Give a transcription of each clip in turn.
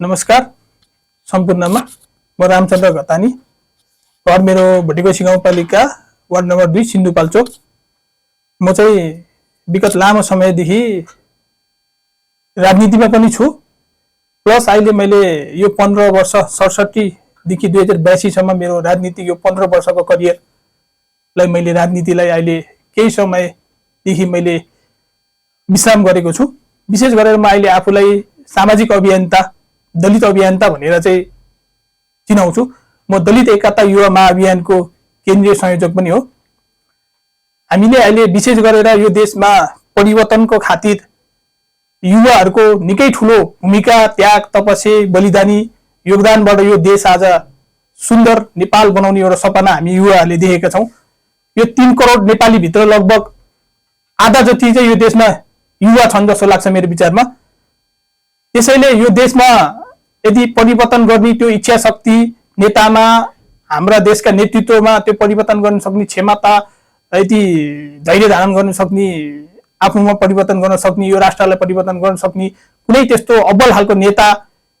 नमस्कार सम्पूर्णमा म रामचन्द्र घतानी घर मेरो भटिकोसी गाउँपालिका वार्ड नम्बर 2 सिन्धुपाल्चोक। म चाहिँ विगत लामो समयदेखि राजनीतिमा पनि छु, प्लस अहिले मैले यो 15 वर्ष 67 देखि 2082 सम्म मेरो राजनीति यो 15 वर्षको करियरलाई मैले राजनीतिलाई अहिले केही समयदेखि मैले विश्राम गरेको छु। विशेष गरेर म अहिले आफूलाई सामाजिक अभियन्ता दलित अभियन्ता भनेर चाहिँ चिनाउँछु। म दलित एकता युवा महाअभियानको केन्द्रीय संयोजक पनि हो। हामीले अहिले विशेष गरेर यो देशमा परिवर्तनको खातिर युवाहरूको निकै ठुलो भूमिका, त्याग, तपस्या, बलिदानी योगदानबाट यो देश आज सुन्दर नेपाल बनाउने एउटा सपना हामी युवाहरूले देखेका छौँ। यो 3 करोड नेपाली भित्र लगभग आधा जति चाहिँ यो देशमा युवा छन् जस्तो लाग्छ मेरो विचारमा। त्यसैले यो देशमा यदि परिवर्तन गर्ने त्यो इच्छा शक्ति नेतामा, हाम्रा देशका नेतृत्वमा त्यो परिवर्तन गर्न सक्ने क्षमता, यदि धैर्य धारण गर्न सक्ने, आफूमा परिवर्तन गर्न सक्ने, यो राष्ट्रलाई परिवर्तन गर्न सक्ने कुनै त्यस्तो अब्बल खालको नेता,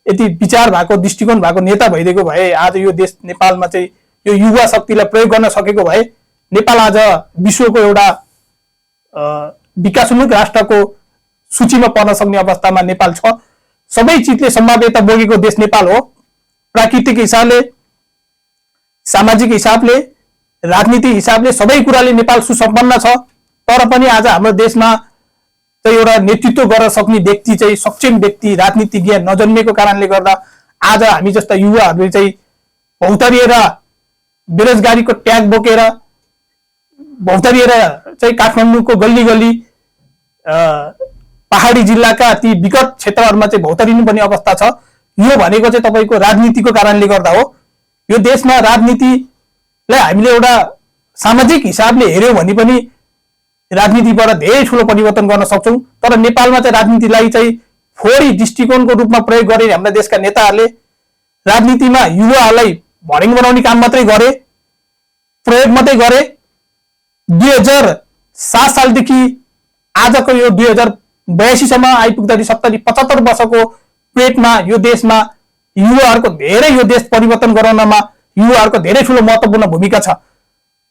यदि विचार भएको, दृष्टिकोण भएको नेता भइदिएको भए आज यो देश नेपालमा चाहिँ यो युवा शक्तिलाई प्रयोग गर्न सकेको भए नेपाल आज विश्वको एउटा विकासोन्मुख राष्ट्रको सूचीमा पर्न सक्ने अवस्थामा नेपाल छ। सबै चिजले सम्भाव्यता बोकेको देश नेपाल हो। प्राकृतिक हिसाबले, सामाजिक हिसाबले, राजनीतिक हिसाबले सबै कुराले नेपाल सुसम्पन्न छ। तर पनि आज हाम्रो देशमा चाहिँ एउटा नेतृत्व गर्न सक्ने व्यक्ति चाहिँ सक्षम व्यक्ति, राजनीतिज्ञ नजन्मेको कारणले गर्दा आज हामी जस्ता युवाहरूले चाहिँ भौतारिएर बेरोजगारीको ट्याग बोकेर भौतारिएर चाहिँ काठमाडौँको गल्ली गल्ली पहाडी जिल्लाका ती विकट क्षेत्रहरूमा चाहिँ भौतारिनु पर्ने अवस्था छ। यो भनेको चाहिँ तपाईको राजनीतिको कारणले गर्दा हो। यो देशमा राजनीतिलाई हामीले एउटा सामाजिक हिसाबले हेर्यौं भने पनि राजनीतिबाट धेरै ठुलो परिवर्तन गर्न सक्छौं। तर नेपालमा चाहिँ राजनीतिलाई चाहिँ फोहोरी दृष्टिकोणको रूपमा प्रयोग गरे हाम्रा देशका नेताहरूले राजनीतिमा युवाहरूलाई भर्याङ बनाउने काम मात्रै गरे, प्रयोग मात्रै गरे। 2007 सालदेखि आजको यो 2082 सम्म आइपुग्दाखेरि 70-75 वर्षको पेटमा यो देशमा युवाहरूको धेरै यो देश परिवर्तन गराउनमा युवाहरूको धेरै ठुलो महत्त्वपूर्ण भूमिका छ।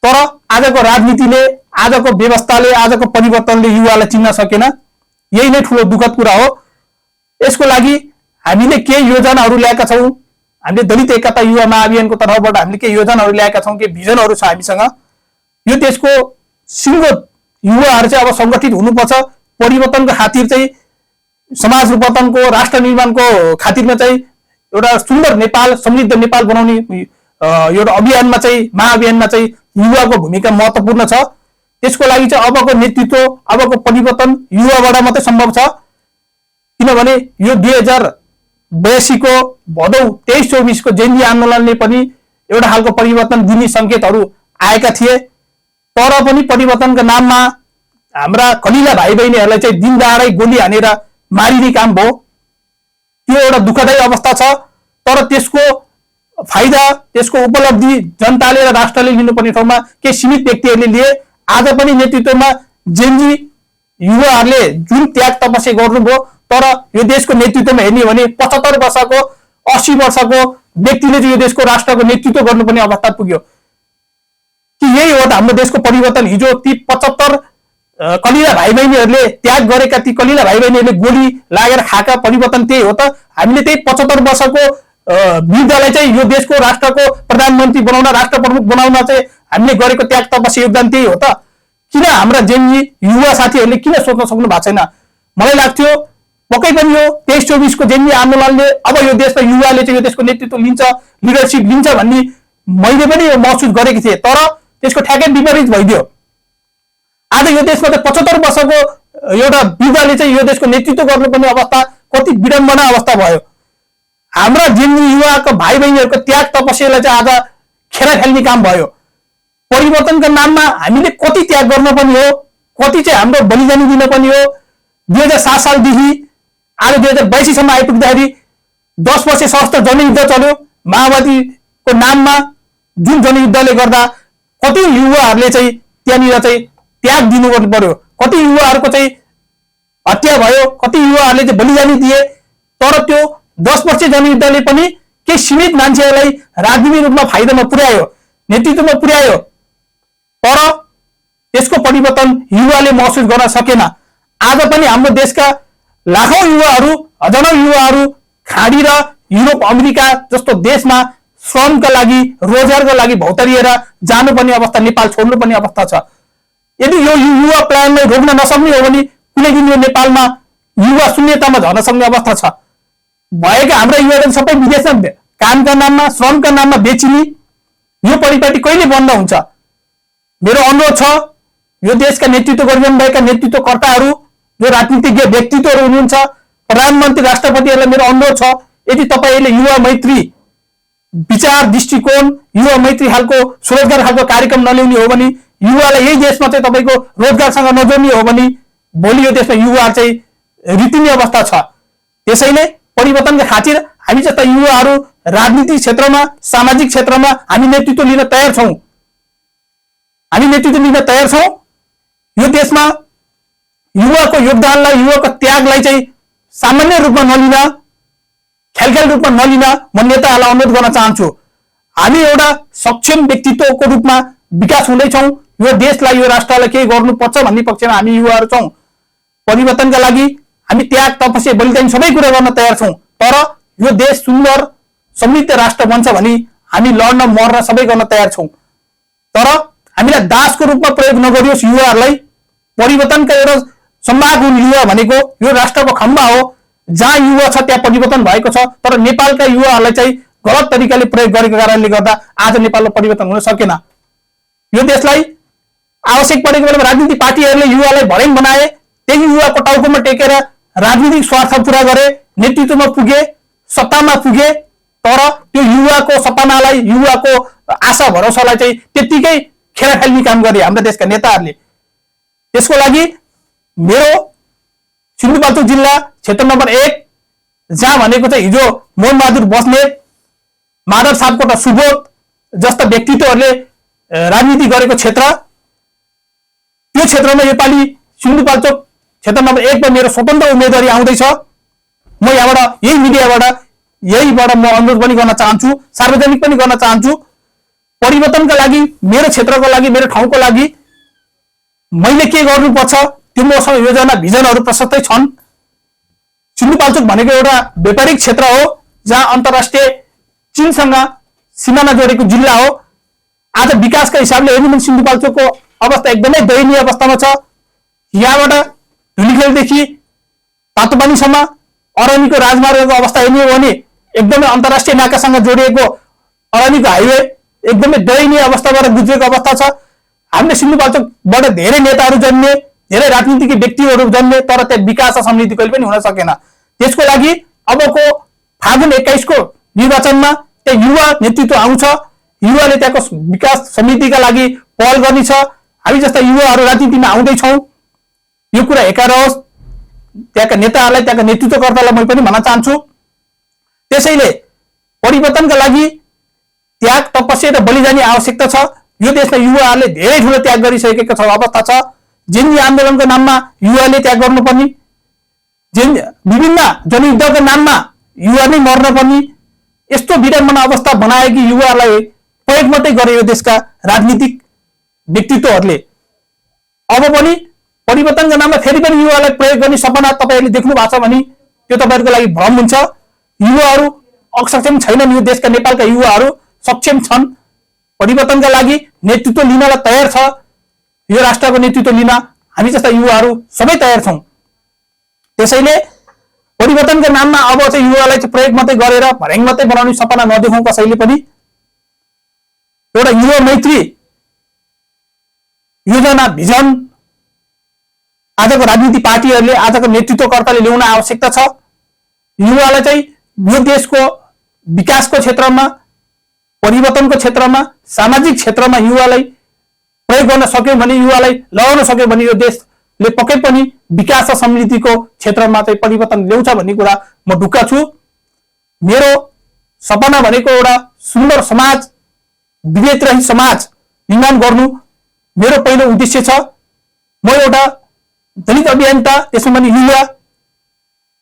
तर आजको राजनीतिले, आजको व्यवस्थाले, आजको परिवर्तनले युवालाई चिन्न सकेन। यही नै ठुलो दुःखद कुरा हो। यसको लागि हामीले केही योजनाहरू ल्याएका छौँ। हामीले दलित एकता युवा महाअभियानको तर्फबाट हामीले केही योजनाहरू ल्याएका छौँ, केही भिजनहरू छ हामीसँग। यो देशको सिङ्गो युवाहरू चाहिँ अब सङ्गठित हुनुपर्छ। परिवर्तनको खातिर चाहिँ, समाज रूपान्तरणको, राष्ट्र निर्माणको खातिरमा चाहिँ एउटा सुन्दर नेपाल, समृद्ध नेपाल बनाउने एउटा अभियानमा चाहिँ, महाअभियानमा चाहिँ युवाको भूमिका महत्त्वपूर्ण छ। त्यसको लागि चाहिँ अबको नेतृत्व, अबको परिवर्तन युवाबाट मात्रै सम्भव छ। किनभने यो 2082 को भदौ 23-24 को जेनजी आन्दोलनले पनि एउटा खालको परिवर्तन दिने संकेतहरू आएका थिए। तर पनि परिवर्तनका नाममा हाम्रा कलिला भाइ बहिनीहरूलाई चाहिँ दिनदहाडै गोली हानेर मारिने काम भयो। त्यो एउटा दुःखदायी अवस्था छ। तर त्यसको फाइदा, त्यसको उपलब्धि जनताले र राष्ट्रले लिनुपर्ने ठाउँमा केही सीमित व्यक्तिहरूले लिए। आज पनि नेतृत्वमा जेनजी युवाहरूले जुन त्याग तपस्या गर्नुभयो, तर यो देशको नेतृत्वमा हेर्ने हो भने 75 वर्षको 80 वर्षको व्यक्तिले चाहिँ यो देशको राष्ट्रको नेतृत्व गर्नुपर्ने अवस्था पुग्यो। कि यही हो त हाम्रो देशको परिवर्तन? हिजो ती 75 कलिला भाइ बहिनीहरूले त्याग गरेका, ती कलिला भाइ बहिनीहरूले गोली लागेर खाएका परिवर्तन त्यही हो त? हामीले त्यही 75 वर्षको वृद्धलाई चाहिँ यो देशको राष्ट्रको प्रधानमन्त्री बनाउन, राष्ट्र प्रमुख बनाउन चाहिँ हामीले गरेको त्याग तपस्या योगदान त्यही हो त? किन हाम्रा जेनजी युवा साथीहरूले किन सोच्न सक्नु भएको छैन? मलाई लाग्थ्यो पक्कै पनि यो 23-24 को जेनजी आन्दोलनले अब यो देशमा युवाले चाहिँ यो देशको नेतृत्व लिन्छ, लिडरसिप लिन्छ भन्ने मैले पनि महसुस गरेको थिएँ। तर त्यसको ठ्याक्कै विपरीत भइदियो। आज यो देशमा त 75 वर्षको एउटा वृद्धले चाहिँ यो देशको नेतृत्व गर्नुपर्ने अवस्था कति विडम्बना अवस्था भयो। हाम्रा जेनजी युवाको भाइ बहिनीहरूको त्याग तपस्यालाई चाहिँ आज खेर खेल्ने काम भयो। परिवर्तनका नाममा हामीले कति त्याग गर्नुपर्ने हो, कति चाहिँ हाम्रो बलिदानी दिनुपर्ने हो। 2007 सालदेखि आज 2082 सम्म आइपुग्दाखेरि 10 वर्ष सशस्त्र जनयुद्ध चल्यो माओवादीको नाममा। जुन जनयुद्धले गर्दा कति युवाहरूले चाहिँ त्यहाँनिर चाहिँ त्याग दिनु पर्यो, कति युवाहरूको चाहिँ हत्या भयो, कति युवाहरूले चाहिँ बलिदानी दिए। तर त्यो 10 वर्ष जनयुद्धले पनि केही सीमित मान्छेहरूलाई राजनीतिक रूपमा फाइदामा पुर्यायो, नेतृत्वमा पुर्यायो, तर यसको परिवर्तन युवाले महसुस गर्न सकेन। आज पनि हाम्रो देशका लाखौं युवाहरू, हजारौं युवाहरू खाडी र युरोप, अमेरिका जस्तो देशमा श्रमका लागि, रोजगारका लागि भौतारिएर जानुपर्ने अवस्था, नेपाल छोड्नुपर्ने अवस्था छ। यदि यो युवा पलायनलाई रोक्न नसक्ने हो भने कुनै दिन यो नेपालमा युवा शून्यतामा झर्न सक्ने अवस्था छ। भएका हाम्रा युवाहरू सबै विदेशमा कामका नाममा, श्रमका नाममा बेचिने यो परिपाटी कहिले बन्द हुन्छ? मेरो अनुरोध छ, यो देशका नेतृत्व गरिरहनुभएका नेतृत्वकर्ताहरू, जो राजनीतिज्ञ व्यक्तित्वहरू हुनुहुन्छ, प्रधानमन्त्री, राष्ट्रपतिहरूलाई मेरो अनुरोध छ, यदि तपाईँहरूले युवा मैत्री विचार, दृष्टिकोण, युवा मैत्री खालको, स्वरोजगार खालको कार्यक्रम नल्याउने हो भने, युवालाई यही देशमा चाहिँ तपाईँको रोजगारसँग नजोड्ने हो भने भोलि यो देशमा युवा चाहिँ रितिने अवस्था छ। त्यसैले परिवर्तनका खातिर हामी जस्ता युवाहरू राजनीतिक क्षेत्रमा, सामाजिक क्षेत्रमा हामी नेतृत्व लिन तयार छौं। हामी नेतृत्व लिन तयार छौं। यो देशमा युवाको योगदानलाई, युवाको त्यागलाई चाहिँ सामान्य रूपमा नलिन, ख्याल रूपमा नलिन म नेताहरूलाई अनुरोध गर्न चाहन्छु। हामी एउटा सक्षम व्यक्तित्वको रूपमा विकास हुँदैछौँ। यो देशलाई, यो राष्ट्रलाई केही गर्नुपर्छ भन्ने पक्षमा हामी युवाहरू छौँ। परिवर्तनका लागि हामी त्याग, तपस्या, बलिदान सबै कुरा गर्न तयार छौँ। तर यो देश सुन्दर समृद्ध राष्ट्र बन्छ भने हामी लड्न, मर्न सबै गर्न तयार छौँ। तर हामीलाई दासको रूपमा प्रयोग नगरियोस्। युवाहरूलाई परिवर्तनका एउटा सम्भाग हुने युवा भनेको यो राष्ट्रको खम्बा हो। जहाँ युवा छ त्यहाँ परिवर्तन भएको छ। तर नेपालका युवाहरूलाई चाहिँ गलत तरिकाले प्रयोग गरेको कारणले गर्दा आज नेपालमा परिवर्तन हुन सकेन। यो देशलाई आवश्यक परेको बेलामा राजनीतिक पार्टीहरूले युवालाई भर्याङ बनाए, त्यही युवाको टाउकोमा टेकेर राजनीतिक स्वार्थ पूरा गरे, नेतृत्वमा पुगे, सत्तामा पुगे, तर त्यो युवाको सपनालाई, युवाको आशा भरोसालाई चाहिँ त्यतिकै खेर फाल्ने काम गरे हाम्रा देशका नेताहरूले। त्यसको लागि मेरो सिन्धुपाल्चोक जिल्ला क्षेत्र नम्बर 1 जहाँ भनेको चाहिँ हिजो मोहनबहादुर बस्नेत, माधव सापकोटा सुबोध जस्ता व्यक्तित्वहरूले राजनीति गरेको क्षेत्र, त्यो क्षेत्रमा योपालि सिन्धुपाल्चोक क्षेत्र नम्बर 1 मा मेरो स्वतन्त्र उम्मेदवारी आउँदैछ। म यहाँबाट यही मिडियाबाट यहीबाट म अनुरोध पनि गर्न चाहन्छु, सार्वजनिक पनि गर्न चाहन्छु। परिवर्तनका लागि, मेरो क्षेत्रको लागि, मेरो ठाउँको लागि मैले के गर्नुपर्छ त्यो मसँग योजना, भिजनहरू प्रशस्तै छन्। सिन्धुपाल्चोक भनेको एउटा व्यापारिक क्षेत्र हो जहाँ अन्तर्राष्ट्रिय चीनसँग सिमाना जोडेको जिल्ला हो। आज विकासका हिसाबले हेर्नु भने सिन्धुपाल्चोकको अवस्था एकदमै दयनीय अवस्थामा छ। यहाँबाट धुलीखेलदेखि तातोपानीसम्म अरनीको राजमार्गको अवस्था हेर्ने हो भने एकदमै अन्तर्राष्ट्रिय नाकासँग जोडिएको अरनीको हाइवे एकदमै दयनीय अवस्थाबाट गुज्रेको अवस्था छ। हामीले सिन्धुपाल्चोकबाट धेरै नेताहरू जन्मे, धेरै राजनीतिक व्यक्तिहरू जन्मे, तर त्यहाँ विकास र समृद्धि कहिले पनि हुन सकेन। त्यसको लागि अबको फागुन 21 को निर्वाचनमा त्यहाँ युवा नेतृत्व आउँछ। युवाले त्यहाँको विकास समृद्धिका लागि पहल गर्ने छ। हामी जस्ता युवाहरू राजनीतिमा आउँदैछौँ। यो कुरा हेकारोस् त्यहाँका नेताहरूलाई, त्यहाँका नेतृत्वकर्तालाई म पनि भन्न चाहन्छु। त्यसैले परिवर्तनका लागि त्याग, तपस्या र बलिदानी आवश्यकता छ। यो देशमा युवाहरूले धेरै ठुलो त्याग गरिसकेको छ अवस्था छ। जिन्जी आन्दोलनको नाममा युवाले त्याग गर्नुपर्ने, विभिन्न जनयुद्धको नाममा युवा नै मर्नुपर्ने, यस्तो विडम्बना अवस्था बनाए कि युवाहरूलाई प्रयोग मात्रै गरे यो देशका राजनीतिक व्यक्तित्वहरूले। अब पनि परिवर्तनका नाममा फेरि पनि युवालाई प्रयोग गर्ने सपना तपाईँहरूले देख्नु भएको छ भने त्यो तपाईँहरूको लागि भ्रम हुन्छ। युवाहरू अक्षम छैनन्। यो देशका, नेपालका युवाहरू सक्षम छन्। परिवर्तनका लागि नेतृत्व लिनलाई तयार छ। यो राष्ट्रको नेतृत्व लिन हामी जस्ता युवाहरू सबै तयार छौँ। त्यसैले परिवर्तनका नाममा अब चाहिँ युवालाई चाहिँ प्रयोग मात्रै गरेर भर्याङ मात्रै बनाउने सपना नदेखौँ कसैले पनि। एउटा युवा मैत्री योजना, भिजन आजको राजनीतिक पार्टीहरूले, आजको नेतृत्वकर्ताले ल्याउन आवश्यकता छ। युवालाई चाहिँ यो देशको विकासको क्षेत्रमा, परिवर्तनको क्षेत्रमा, सामाजिक क्षेत्रमा युवालाई प्रयोग गर्न सक्यो भने, युवालाई लगाउन सक्यो भने यो देशले पक्कै पनि विकास र समृद्धिको क्षेत्रमा चाहिँ परिवर्तन ल्याउँछ भन्ने कुरा म ढुक्का छु। मेरो सपना भनेको एउटा सुन्दर समाज, विभेदरहित समाज निर्माण गर्नु मेरो पहिलो उद्देश्य छ। म एउटा दलित अभियन्ता, त्यसमा पनि युवा।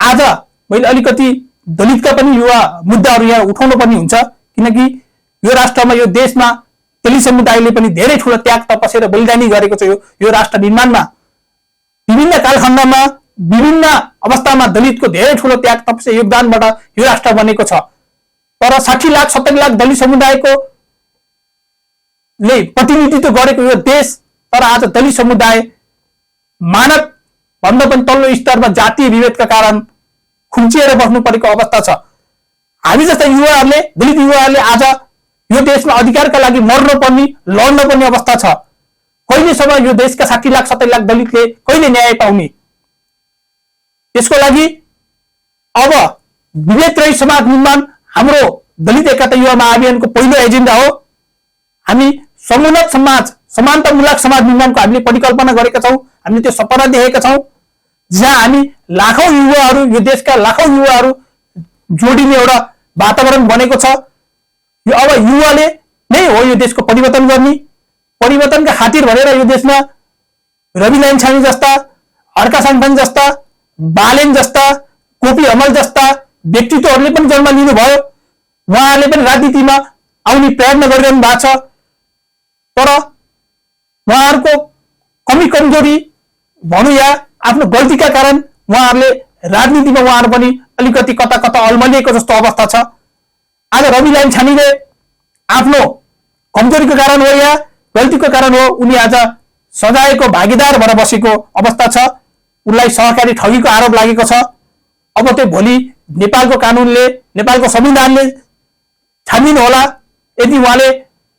आज मैले अलिकति दलितका पनि युवा मुद्दाहरू यहाँ उठाउनु पनि हुन्छ, किनकि यो राष्ट्रमा यो देशमा दलित समुदायले पनि धेरै ठूलो त्याग तपस्या र बलिदानी गरेको छ। यो राष्ट्र निर्माणमा विभिन्न कालखण्डमा विभिन्न अवस्थामा दलितको धेरै ठूलो त्याग तपस्या योगदानबाट यो राष्ट्र बनेको छ। तर 60 लाख 70 लाख दलित समुदायको ले प्रतिनिधित्व गरेको यो देश, तर आज दलित समुदाय मानव भन्दा पनि तल्लो स्तरमा जातीय विभेदका कारण खुम्चिएर बस्नु परेको अवस्था छ। हामी जस्ता युवाहरूले, दलित युवाहरूले आज यो देशमा अधिकारका लागि मर्न पर्ने, लड्न पर्ने अवस्था छ। कहिलेसम्म यो देशका 60 लाख 70 लाख दलितले कहिले न्याय पाउने? त्यसको लागि अब विभेद रहित समाज निर्माण हाम्रो दलित एकता युवा महाअभियानको पहिलो एजेन्डा हो। हामी समुन्नत समाज, समानतामूलक समाज निर्माणको हामीले परिकल्पना गरेका छौँ, हामीले त्यो सपना देखेका छौँ, जहाँ हामी लाखौं युवाहरू, यो देशका लाखौं युवाहरू जोडिने एउटा वातावरण बनेको छ। यो अब युवाले नै हो यो देशको परिवर्तन गर्ने। परिवर्तनका खातिर भनेर यो देशमा रवि लामिछाने जस्ता, हर्का साङपाङ जस्ता, बालेन जस्ता, कोपी हमाल जस्ता व्यक्तित्वहरूले पनि जन्म लिनुभयो। उहाँहरूले पनि राजनीतिमा आउने प्रयत्न गरिरहनु भएको छ। तर उहाँहरूको कमी कमजोरी भनौँ या आफ्नो गल्तीका कारण उहाँहरूले राजनीतिमा उहाँहरू पनि अलिकति कता कता अल्मलिएको जस्तो अवस्था छ। आज रवि लामिछानेले आफ्नो कमजोरीको कारण हो या गल्तीको कारण हो, उनी आज सजायको भागीदार भएर बसेको अवस्था छ। उनलाई सहकारी ठगीको आरोप लागेको छ। अब त्यो भोलि नेपालको कानूनले, नेपालको संविधानले छानिनु होला। यदि उहाँले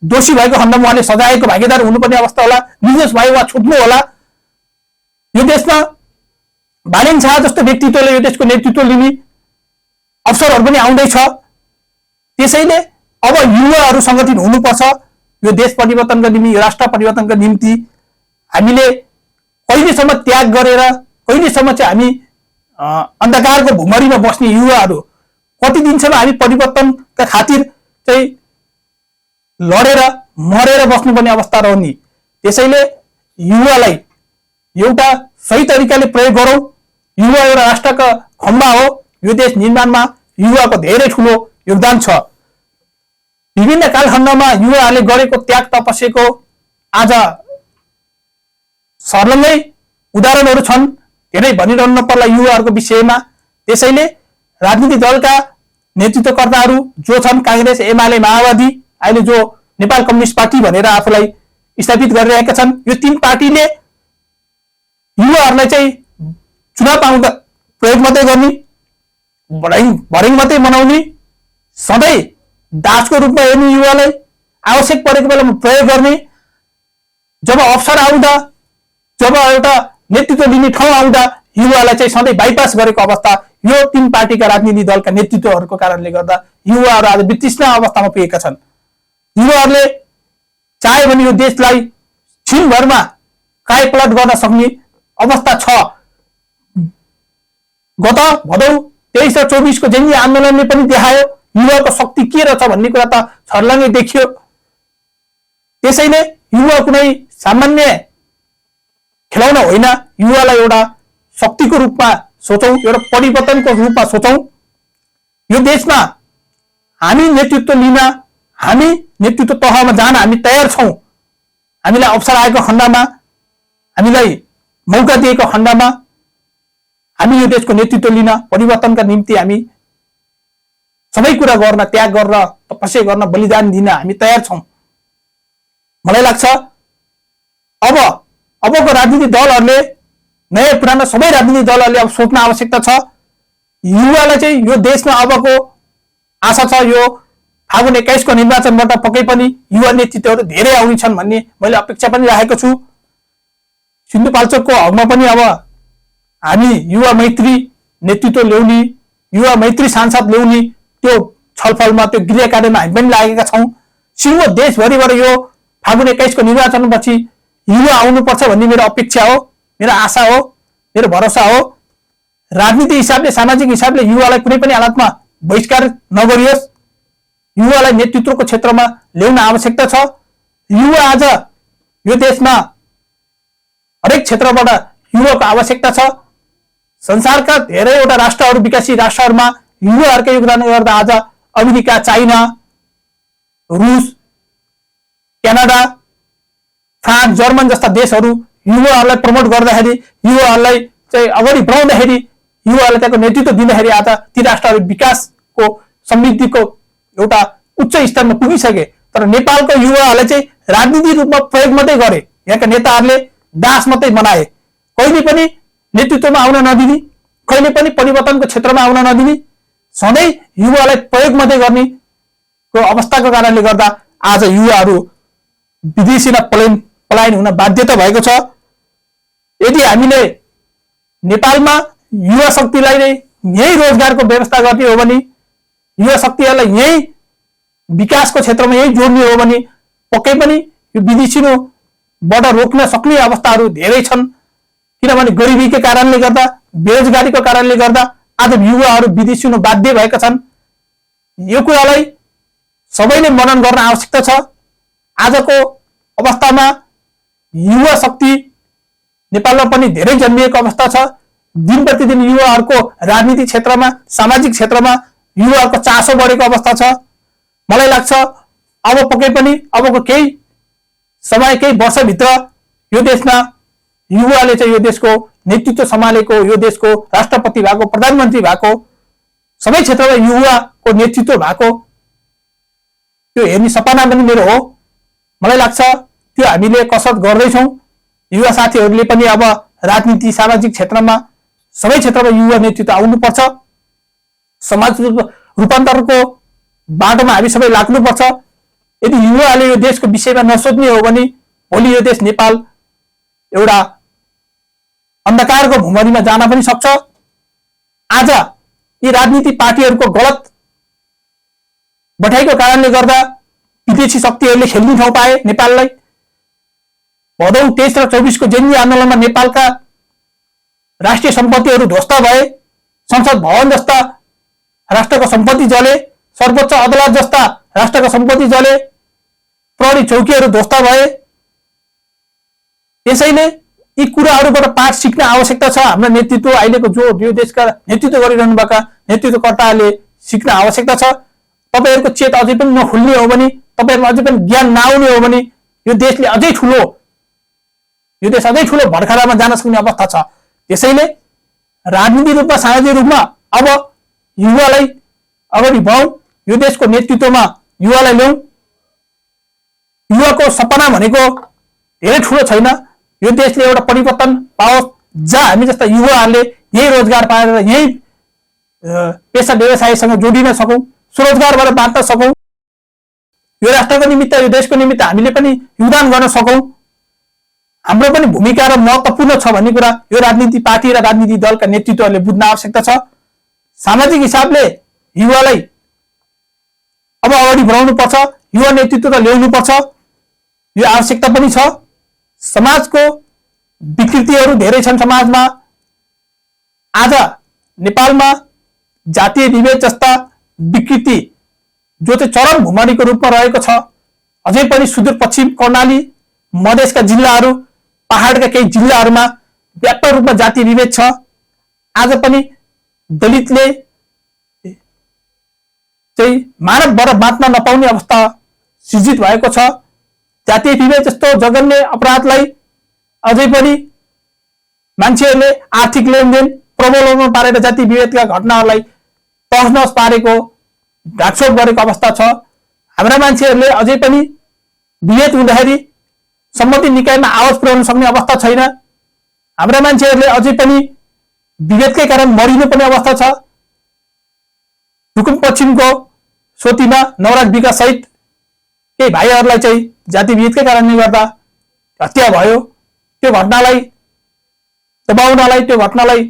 दोषी भएको खण्डमा उहाँले सजायको भागीदार हुनुपर्ने अवस्था होला, निर्दोष भयो वा छुट्नु होला। यो देशमा बालेन शाह जस्तो व्यक्तित्वले यो देशको नेतृत्व लिने अवसरहरू पनि आउँदैछ। त्यसैले अब युवाहरू संगठित हुनुपर्छ। यो देश परिवर्तनका निम्ति, यो राष्ट्र परिवर्तनका निम्ति हामीले कहिलेसम्म त्याग गरेर, कहिलेसम्म चाहिँ हामी अन्धकारको भुमरीमा बस्ने युवाहरू, कति दिनसम्म हामी परिवर्तनका खातिर चाहिँ लडेर मरेर बस्नुपर्ने अवस्था रहने। त्यसैले युवालाई एउटा सही तरिकाले प्रयोग गरौँ। युवा एउटा राष्ट्रका खम्बा हो। यो देश निर्माणमा युवाको धेरै ठूलो योगदान छ। विभिन्न कालखण्डमा युवाहरूले गरेको त्याग तपस्याको आज सर्लङ्गै उदाहरणहरू छन्। धेरै भनिरहनु पर्ला युवाहरूको विषयमा। त्यसैले राजनीतिक दलका नेतृत्वकर्ताहरू जो छन्, कांग्रेस, एमाले, माओवादी, अहिले जो नेपाल कम्युनिस्ट पार्टी भनेर आफूलाई स्थापित गरिरहेका छन्, यो तीन पार्टीले युवाहरूलाई चाहिँ चुनाव आउँदा प्रयोग मात्रै गर्ने, भर्याङ मात्रै बनाउने, सधैँ दासको रूपमा हेर्ने, युवालाई आवश्यक परेको बेलामा प्रयोग गर्ने, जब अवसर आउँदा, जब एउटा नेतृत्व लिने ठाउँ आउँदा युवालाई चाहिँ सधैँ बाइपास गरेको अवस्था यो तीन पार्टीका राजनीतिक दलका नेतृत्वहरूको कारणले गर्दा युवाहरू आज वितृष्ण अवस्थामा पुगेका छन्। युवाहरूले चाहे भने यो देशलाई छिनभरमा कायपलट गर्न सक्ने अवस्था छ। गत भदौ 23 र 24 को जनजीय आन्दोलनले पनि देखायो युवाको शक्ति के रहेछ भन्ने कुरा त छर्लङ्गै देखियो। त्यसैले युवा कुनै सामान्य खेलाउन होइन, युवालाई एउटा शक्तिको रूपमा सोचौं, एउटा परिवर्तनको रूपमा सोचौं। यो देशमा हामी नेतृत्व लिन, हामी नेतृत्व तहमा जान हामी तयार छौं। हामीलाई अवसर आएको खण्डमा, हामीलाई मौका दिएको खण्डमा हामी यो देशको नेतृत्व लिन, परिवर्तनका निम्ति हामी सबै कुरा गर्न, त्याग गर्न, तपस्या गर्न, बलिदान दिन हामी तयार छौं। मलाई लाग्छ अबको राजनीतिक दलहरूले, नयाँ पुराना सबै राजनीतिक दलहरूले अब सोच्न आवश्यकता छ। युवालाई चाहिँ यो देशमा अबको आशा छ, यो फागुन 21 को निर्वाचनबाट पक्कै पनि युवा नेतृत्वहरू धेरै आउनेछन् भन्ने मैले अपेक्षा पनि राखेको छु। सिन्धुपाल्चोकको हकमा पनि अब हामी युवा मैत्री नेतृत्व ल्याउने, युवा मैत्री सांसद ल्याउने त्यो छलफलमा, त्यो गृह कार्यमा हामी पनि लागेका छौं। सिङ्गो देशभरिबाट यो फागुन 21 को निर्वाचनपछि युवा आउनुपर्छ भन्ने मेरो अपेक्षा हो, मेरो आशा हो, मेरो भरोसा हो। राजनीतिक हिसाबले, सामाजिक हिसाबले युवालाई कुनै पनि हालतमा बहिष्कार नगरियोस्। युवालाई नेतृत्वको क्षेत्रमा ल्याउन आवश्यकता छ। युवा आज यो देशमा हरेक क्षेत्रबाट युवाको आवश्यकता छ। संसारका धेरैवटा राष्ट्रहरू, विकासशील राष्ट्रहरूमा युवाहरूकै योगदानले गर्दा आज अमेरिका, चाइना, रुस, क्यानाडा, फ्रान्स, जर्मन जस्ता देशहरू युवाहरूलाई प्रमोट गर्दाखेरि, युवाहरूलाई चाहिँ अगाडि बढाउँदाखेरि, युवाहरूलाई त्यहाँको नेतृत्व दिँदाखेरि आज ती राष्ट्रहरू विकासको, समृद्धिको एउटा उच्च स्तरमा पुगिसके। तर नेपालको युवाहरूलाई चाहिँ राजनीतिक रूपमा प्रयोग मात्रै गरे। यहाँका नेताहरूले दास मात्रै बनाए, कहिले पनि नेतृत्वमा आउन नदिने, कहिले पनि परिवर्तनको क्षेत्रमा आउन नदिने, सधैँ युवालाई प्रयोग मात्रै गर्नेको अवस्थाको कारणले गर्दा आज युवाहरू विदेशीमा पलायन हुन बाध्यता भएको छ। यदि हामीले नेपालमा युवा शक्तिलाई नै यही रोजगारको व्यवस्था गर्ने हो भने, युवा शक्तिहरूलाई यही विकासको क्षेत्रमा यही जोड्ने हो भने पक्कै पनि यो विदेशीबाट रोक्न सक्ने अवस्थाहरू धेरै छन्। किनभने गरिबीको कारणले गर्दा, बेरोजगारीको कारणले गर्दा आज युवाहरू विदेशी हुन बाध्य भएका छन्। यो कुरालाई सबैले मनन गर्न आवश्यकता छ। आजको अवस्थामा युवा शक्ति नेपालमा पनि धेरै जन्मिएको अवस्था छ। दिन प्रतिदिन युवाहरूको राजनीतिक क्षेत्रमा, सामाजिक क्षेत्रमा युवाहरूको चासो बढेको अवस्था छ। मलाई लाग्छ अब पक्कै पनि अबको केही समय, केही वर्षभित्र यो देशमा युवाले चाहिँ यो देशको नेतृत्व सम्हालेको, यो देशको राष्ट्रपति भएको, प्रधानमन्त्री भएको, सबै क्षेत्रमा युवाको नेतृत्व भएको त्यो हेर्ने सपना पनि मेरो हो। मलाई लाग्छ त्यो हामीले कसरत गर्दैछौँ। युवा साथीहरूले पनि अब राजनीति, सामाजिक क्षेत्रमा, सबै क्षेत्रमा युवा नेतृत्व आउनुपर्छ। समाज रूपान्तरणको बाटोमा हामी सबै लाग्नुपर्छ। यदि युवाले यो देशको विषयमा नसोच्ने हो भने भोलि यो देश नेपाल एउटा अन्धकारको भुमरीमा जान पनि सक्छ। आज यी राजनीतिक पार्टीहरूको गलत बठाइको कारणले गर्दा विदेशी शक्तिहरूले खेल्ने ठाउँ पाए नेपाललाई। भदौ 23 र 24 को जेन्जी आन्दोलनमा नेपालका राष्ट्रिय सम्पत्तिहरू ध्वस्त भए, संसद भवन जस्ता राष्ट्रको सम्पत्ति जले, सर्वोच्च अदालत जस्ता राष्ट्रको सम्पत्ति जले, प्रहरी चौकीहरू ध्वस्त भए। त्यसैले यी कुराहरूबाट पाठ सिक्न आवश्यकता छ। हाम्रो नेतृत्व अहिलेको जो यो देशका नेतृत्व गरिरहनुभएका नेतृत्वकर्ताहरूले सिक्न आवश्यकता छ। तपाईहरूको चेत अझै पनि नखुल्ने हो भने, तपाईहरुमा अझै पनि ज्ञान नआउने हो भने यो देश अझै ठुलो भर्खरामा जान सक्ने अवस्था छ। त्यसैले राजनीतिक रूपमा, सामाजिक रूपमा अब युवालाई अगाडि बढाउँ, यो देशको नेतृत्वमा युवालाई ल्याउँ। युवाको सपना भनेको धेरै ठुलो छैन। यो देशले एउटा परिवर्तन पाओस् जहाँ हामी जस्ता युवाहरूले यही रोजगार पाएर यही पेसा व्यवसायसँग जोडिन सकौँ, स्वरोजगारबाट बाँच्न सकौँ, यो राष्ट्रको निमित्त, यो देशको निमित्त हामीले पनि योगदान गर्न सकौँ। हाम्रो पनि भूमिका र महत्त्वपूर्ण छ भन्ने कुरा यो राजनीतिक पार्टी र राजनीतिक दलका नेतृत्वहरूले बुझ्न आवश्यकता छ। सामाजिक हिसाबले युवालाई अब अगाडि बढाउनु पर्छ, युवा नेतृत्व त ल्याउनु पर्छ, यो आवश्यकता पनि छ। समाजको विकृतिहरू धेरै छन् समाजमा। आज नेपालमा जातीय विभेद जस्ता विकृति जो चाहिँ चरम भुमरीको रूपमा रहेको छ। अझै पनि सुदूरपश्चिम कर्णाली, मधेसका जिल्लाहरू, पहाडका केही जिल्लाहरूमा व्यापक रूपमा जातीय विभेद छ। आज पनि दलितले चाहिँ मानवबाट बाँच्न नपाउने अवस्था सृजित भएको छ। जातीय विभेद जस्तो जघन्य अपराधलाई अझै पनि मान्छेहरूले आर्थिक लेनदेन प्रबलमा पारेर जातीय विभेदका घटनाहरूलाई तहस पारेको, ढाकछोप गरेको अवस्था छ। हाम्रा मान्छेहरूले अझै पनि विभेद हुँदाखेरि सम्मति निकायमा आवाज पुर्याउन सक्ने अवस्था छैन। हाम्रा मान्छेहरूले अझै पनि विभेदकै कारण मरिनुपर्ने अवस्था छ। रुकुम पश्चिमको सोतीमा नवराज विकास सहित केही भाइहरूलाई चाहिँ जाति विभेदकै कारणले गर्दा हत्या भयो। त्यो घटनालाई दबाउनलाई, त्यो घटनालाई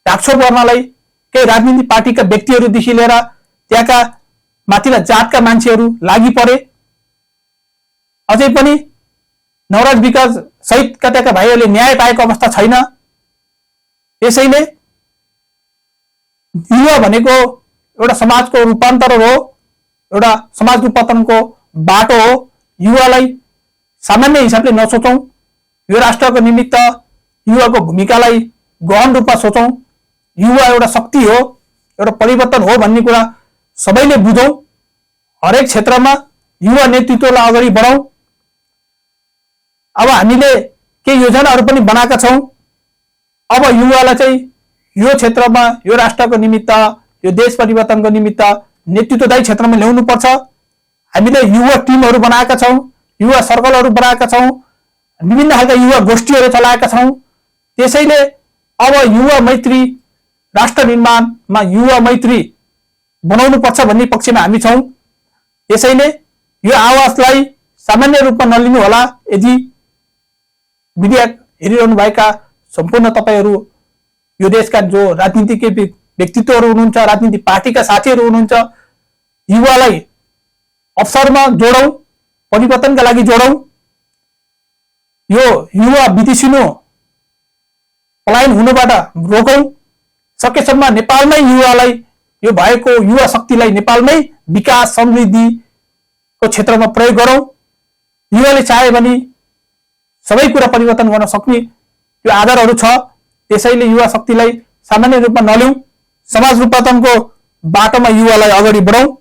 ढाकछोप गर्नलाई केही राजनीतिक पार्टीका व्यक्तिहरूदेखि लिएर त्यहाँका माथिल्ला जातका मान्छेहरू लागि परे। अझै पनि नवराज विकास सहितका त्यहाँका भाइहरूले न्याय पाएको अवस्था छैन। त्यसैले युवा भनेको एउटा समाजको रूपान्तर हो, एउटा समाज रूपान्तरणको बाटो हो। युवालाई सामान्य हिसाबले नसोचौं, यो राष्ट्रको निमित्त युवाको भूमिकालाई गहन रूपमा सोचौं। युवा एउटा शक्ति हो, एउटा परिवर्तन हो भन्ने कुरा सबैले बुझौं। हरेक क्षेत्रमा युवा नेतृत्वलाई अगाडि बढाउँ। अब हामीले केही योजनाहरू पनि बनाएका छौं। अब युवालाई चाहिँ यो क्षेत्रमा, यो राष्ट्रको निमित्त, यो देश परिवर्तनको निमित्त नेतृत्वदायी क्षेत्रमा ल्याउनु पर्छ। हामीले युवा टिमहरू बनाएका छौं, युवा सर्कलहरू बनाएका छौं, विभिन्न खालका युवा गोष्ठीहरू चलाएका छौं। त्यसैले अब युवा मैत्री राष्ट्र निर्माणमा युवा मैत्री बनाउनु पर्छ भन्ने पक्षमा हामी छौं। त्यसैले यो आवाजलाई सामान्य रूपमा नलिनु होला। यदि मिडिया हेरिरहनु भएका सम्पूर्ण तपाईहरू, यो देशका जो राजनीतिक व्यक्तित्वहरू हुनुहुन्छ, राजनीतिक पार्टीका साथीहरू हुनुहुन्छ, युवालाई अवसरमा जोडौं, परिवर्तनका लागि जोडौं। यो युवा विदेशिनु पलायन हुनुबाट रोकौं। सकेसम्म नेपालमै युवालाई, यो भएको युवा शक्तिलाई नेपालमै विकास समृद्धिको क्षेत्रमा प्रयोग गरौं। युवाले चाहे भने सबै कुरा परिवर्तन गर्न सक्ने यो आधारहरू छ। त्यसैले युवा शक्तिलाई सामान्य रूपमा नल्याउँ, समाज रूपान्तरणको बाटोमा युवालाई अगाडि बढाउँ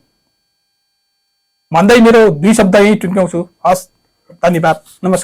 भन्दै मेरो 2 शब्द यही टुङ्ग्याउँछु। हस्, धन्यवाद, नमस्कार।